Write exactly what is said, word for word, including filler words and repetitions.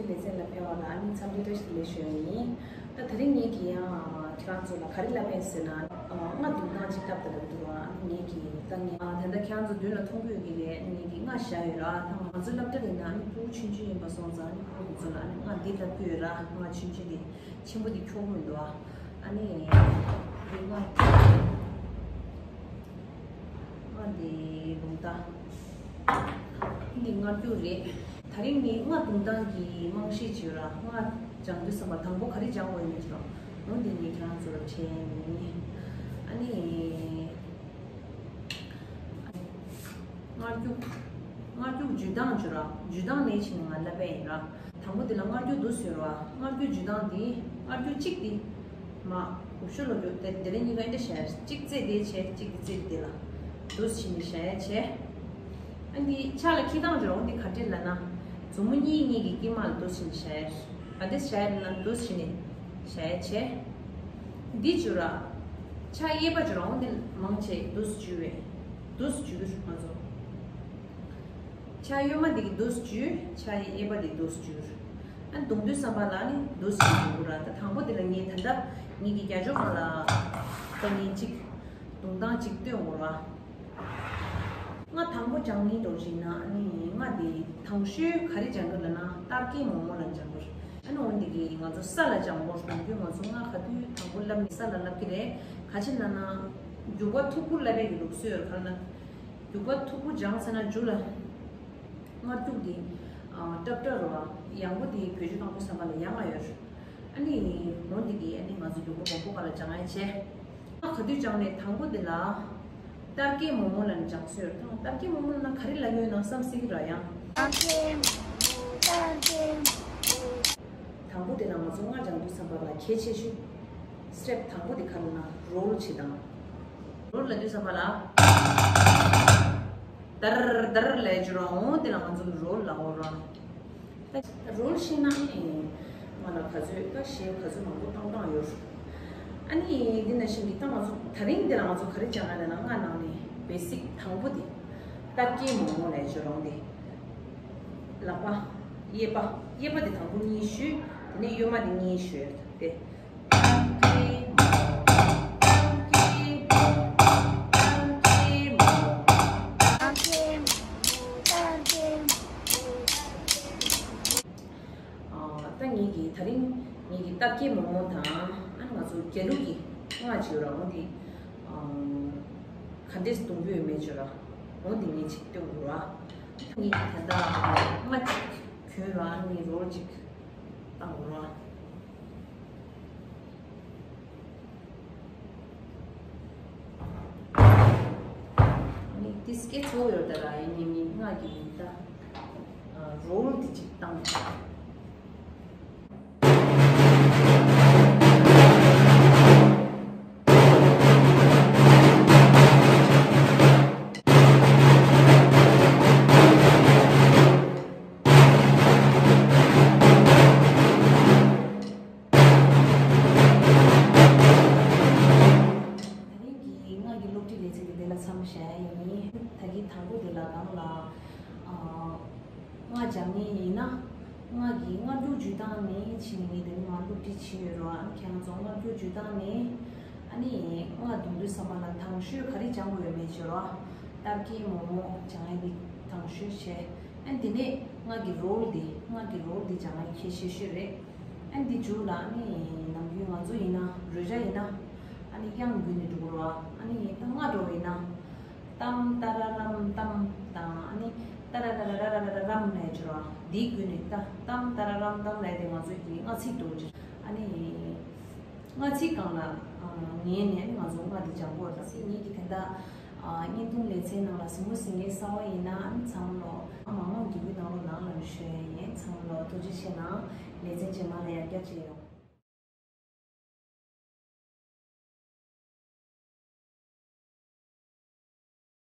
ལེ་ཚན་ལ་ཕེབས་པ་ལ་ཨ་ནི་འཚམས་འདྲི་བཀྲ་ཤིས་བདེ་ལེགས་ཞུ་ཡ་ཡིན། ད་དེ་རིང་ངེད་ཀྱིས་ཡང་ཁྱེད་རང་ཚོ་ལ་ག་རེ་ལབ་པ་ཡིན་ཟེར་ན། ཨ། རྔ་བརྡུང་སྟངས་ཅིག་ལྟ་བུ་ལབ་འདུག་ཨ་ནི་ངེད་ཀྱིས་ད་ངས་ཨ་ད་ལྟ་ཁྱེད་རང་ཚོ་མདུན་ལ་མཐོང་གི་ཡོད་ཀྱི་རེད། ཨ་ནི་ངེད་ཀྱིས་རྔ་བཞག་ཡོད་ར། ད་ང་ཚོའི་སློབ་གྲྭ་དེ་ན་ཨ་ནི་ཕྲུ་གུ་ཆུང་ཆུང་ཡིན་པ་སོང་ཙང་ཨ་ནི་ཕྲུ་གུ་ཚོ་ལ་ཨ་ནི་རྔ་འདི་ལྟ་བུ་ཡོད་ར། རྔ་ཆུང་ཆུང་དེ་ཆེན་པོ་དེ་འཁྱོག་གི་མི་འདུག་ཨ་ནི་འདི་རྔ་རྔ་འདི་རུང་ད་འདི་རྔ་རྒྱུག་རེད། ད་རིང་ནི་རྔ་བརྡུང་སྟངས་ཀྱི་རྨང་གཞི་བྱས་ར། རྔ་སྦྱང་དུས་ཙམ་པ་དང་པོ་ག་རེ་སྦྱང་དགོས་ཡོད་མེད་ཀྱི་རོ། འོ་འདི་ངས་ཁྱེད་རང་ཚོ་ལ་དྲན་ཡིན། ཨ་ནི་རྔ་རྒྱུག་རྔ་རྒྱུག་འཇུ་སྟངས་བྱས་ར། འཇུ་སྟངས་ནས་ཕྱིན་ནས་ང་ལབ་པ་ཡིན་ར། དང་པོ་འདི་ལ་རྔ་རྒྱུག་འདུག་ཟེར་བ། རྔ་རྒྱུག་འཇུ་སྟངས་འདི་རྔ་རྒྱུག་གཅིག་འདི་མ་འུབ་ཤོ་ལ་རྒྱུག་དེ་དེ་རིང་གཉིས་ཀ་འདི་འདྲ་བྱས། གཅིག་རྩེ་དེ་བྱས། གཅིག་འདི་རྩེ་དེ་ལ་འདུག་ཕྱིན་ནས་བྱས་བྱས། ཨ་འདི་ཕྱག་ལ་འཁྱེར་སྟངས་ཀྱི་རོང་འདི་ག་འདྲ་ལབ་ན། མཛུབ་མོ་གཉིས་གཉིས་ཀྱི་དཀྱིལ་མ་ལ་འདུག་ཕྱིན་ནས་བྱས། ག་འདྲ་བྱས་ལབ་ན་འདུག་ཕྱིན་ནས་བྱས་བྱས། འདི་འཇུ་ར། ཕྱག་གཡས་པ་འཇུ་རོང་འདི་མང་ཆེ་འདུག་འཇུ་བས། འདུག་འཇུ་གི་རེད་ང་ཚོ། ཕྱག་གཡོན་མ་འདི་གིས་འདུག་འཇུ། ཕྱག་གཡས་པ་འདི་འདུག་འཇུ། ཨ་བརྡུང་དུས་ཙམ་པ་ལ་ནི་འདུག་འཇུ་དགོས་ར། ད་དང་པོ་འདི་ལ་ངས་ད་ལྟ་ངེད་ཀྱི་རྒྱབ་ལྗོངས་ནང་ལ་ད་ངས་གཅིག་བརྡུང་སྟངས་གཅིག་སྟོན་དགོས་ར། རྔ་དང་པོ་སྦྱང་ནི་འདྲ་བོ་ཞིག་ན་ནི་རྔ་འདི་དང་ཤོས་ག་རེ་སྦྱང་གི་ལབ་ན་སྟར་ཀའི་མོག་མོག་ལ་སྦྱང་དགོས། ཨ་ནི་འོ་འདི་གིས་ང་ཚོ་ས་ལ་སྦྱང་དགོས། ནམ་རྒྱུན་ང་ཚོ་རྔ་ག་དུས་དང་པོ་བསླབ་ནི་ས་ལ་བསླབ་ཀྱི་རེད། ག་ཅི་ལབ་ན་རྒྱུག་པ་མཐུག་པོ་བསླབ་པའི་གི་ལུགས་སྲོལ་ཡོད་རེད། ག་ལབ་ན་རྒྱུག་པ་མཐུག་པོ་སྦྱངས་ཚར་ན་མཇུག་ལ་རྔ་རྒྱུག་འདི་ཨ་ཏྲབ་ཏྲབ་རེད་བ། ཡང་པོ་འདི་བེད་སྤྱོད་གཏོང་དུས་ཙམ་པ་ལ་ཡ་ང་ཡོད་རེད། ཨ་ནི་འོ་འདི་གིས་ཨ་ནི་ང་ཚོ་རྒྱུག་པ་མང་པོ་ག་ལ་སྦྱང་ཡ་བྱས། རྔ་ག་དུས་སྦྱང་ནས་དང་པོ་འདི་ལ་སྟར་ཀའི་མོག་མོག་ལབ་ནས་སྦྱང་སྲོལ་ཡོད་རེད། སྟར་ཀའི་མོག་མོག་ལབ་ན་ག་རེ་ལབ་ཀྱི་ཡོད་ན་བསམ་སྲིད་ཀྱི་རེད་ཡ། སྟར་ཀའི་མོག་མོག་སྟར་ཀའི་མོག་མོག་དང་པོ་དེ་ལ་ང་ཚོ་རྔ་སྦྱང་དུས་ཙམ་པ་ལ་གལ་ཆེ་ཤོས་སི་ཊེབ་དང་པོ་དེ་ག་རེ་ལབ་ན་རོལ་བྱེད་སྟངས། རོལ་ལབ་དུས་ཙམ་པ་ལ་དར་དར་ལབ་ཀྱི་ར། འོ་དེ་ལ་ང་ཚོ་རོལ་ལབ་ཀྱི་ར། ད་རོལ་ཤེས་ན་ནི་ང་ལ་ག་ཚོད་ད་གཞས་ག་ཚོད་མང་པོ་བཏང་བཏང་ཡོད། ཨ་ནི་འདི་ནང་བཞིན་གྱི་ད་ང་ཚོ་ད་རིང་འདི་ལ་ང་ཚོ་ག་རེ་སྦྱང་ཡ་ལབ་ན་རྔ་ནང་ནས་བེ་སིག་དང་པོ་དེ་སྟར་ཀའི་མོག་མོག་ལབ་ཀྱི་ར། འོ་དེ། ལག་པ། གཡས་པ། གཡས་པ་དེ་དང་པོ་གཉིས་གཞུས། དེ་ནས་གཡོན་མ་དེ་གཉིས་གཞུས་ཏེ། ཨ། ད་ངེད་ཀྱིས་ད་རིང་ངེད་ཀྱིས་སྟར་ཀའི་མོག་མོག་དང་ཨ་ནི་ང་ཚོ་རྒྱ་ལུགས་ཀྱི་རྔ་ཅིག་ཡོད་ར། འོ་དེ་ག་འདྲས་བརྡུང་རྒྱུ་ཡོད་མེད་ཅིག་ཡོད་ར། འོ་དེ་ངས་ཅིག་སྟོན་དགོས་ར། ངེད་ཀྱིས་ད་ལྟ་རྔ་ཅིག་གྱོན་ར། ཨ་ནི་རོལ་ཅིག་བཏང་དགོས་ར། ཨ་ནི་དེ་སྐད་ཚོ་ཡོད་ད་ར། ཡིན་ནའི་ངས་རྔ་གི་ཡིན་ད། ཨ། རོལ་འདི་ཅིག་བཏང་། ད་རིང་གི་རྔ་གི་སློབ་ཁྲིད་ལེ་ཚན་འདི་འདི་ལ་མཚམས་བཞག་ཡ་ཡིན། ད་གིན་དང་པོ་འདི་ལ་རང་ལ་ཨ་རྔ་སྦྱང་མཁན་ཡིན་ན་རྔ་གི་རྔ་རྒྱུག་འཇུ་སྟངས་ནས་ཕྱིན་ནས་ངས་འདི་ནས་མར་སློབ་ཁྲིད་བྱས་ཡོད་རེད་བ། ཨ་ནི་ཁྱེད་རང་ཚོ་རྔ་རྒྱུག་འཇུ་སྟངས་ནས་ཨ་ནི་རྔ་བརྡུང་དུས་ཙམ་པ་ལ་དང་ཤོས་ག་རེ་སྦྱང་དགོས་ཡོད་མེད་བྱས་རེད་བ། སྟར་ཀའི་མོག་མོག་སྦྱང་ཡ་འདི་དང་ཤོས་བྱས། ཨ་ནི་འདི་ནས་རྔ་གི་རོལ་འདི་རྔ་གི་རོལ་འདི་སྦྱང་ཡ་གལ་ཆེ་ཤོས་རེད། ཨ་ནི་འདི་མཇུག་ལ་ཨ་ནི་ནམ་རྒྱུན་ང་ཚོ་ཡིན་ན་རོལ་ཆ་ཡིན་ན་ཨ་ནི་དབྱངས་བརྒྱུད་ནས་འགྲོ་གི་རེད་བ། ཨ་ནི་ད་རྔ་འགྲོ་བ་ཡིན་ན་ཏམ་ཏ་ར་རམ་ཏམ་དང་ཨ་ནི་ཏ་ར་ར་ར་ར་ར་ར་རམ་ལབ་ཀྱི་རེད་བ། འདིའི་བརྒྱུད་ནས་ད་ཏམ་ཏ་ར་རམ་ཏམ་ལབ་དེ་ང་ཚོ་གི་རྔ་ཚིག་འགྲོ་གི། ཨ་ནི་རྔ་ཚིག་སྒང་ལ་ངེས་ནས་ཨ་ནི་ང་ཚོ་རྔ་འདི་སྦྱང་དགོས་རེད། ད་ངེད་ཀྱི་དེ་འདྲ་ཨ་བརྙན་ཐུང་ལེ་ཚན་ནང་ལ་གཟིགས་མོ་གཟིགས་མཁན་གསར་པ་ཡིན་ན་ཨ་ནི་ཚང་མ་ལོ་མང་མང་འགྱུར་བའི་ནང་ལོ་ནང་ལ་ཞུ་ཡ་ཡིན། ཚང་མ་ལོ་ཐུགས་རྗེ་ཆེ་གནང་། ལེ་ཚན་རྗེས་མ་ལ་ཡང་བསྐྱར་མཇལ་ཡོང་།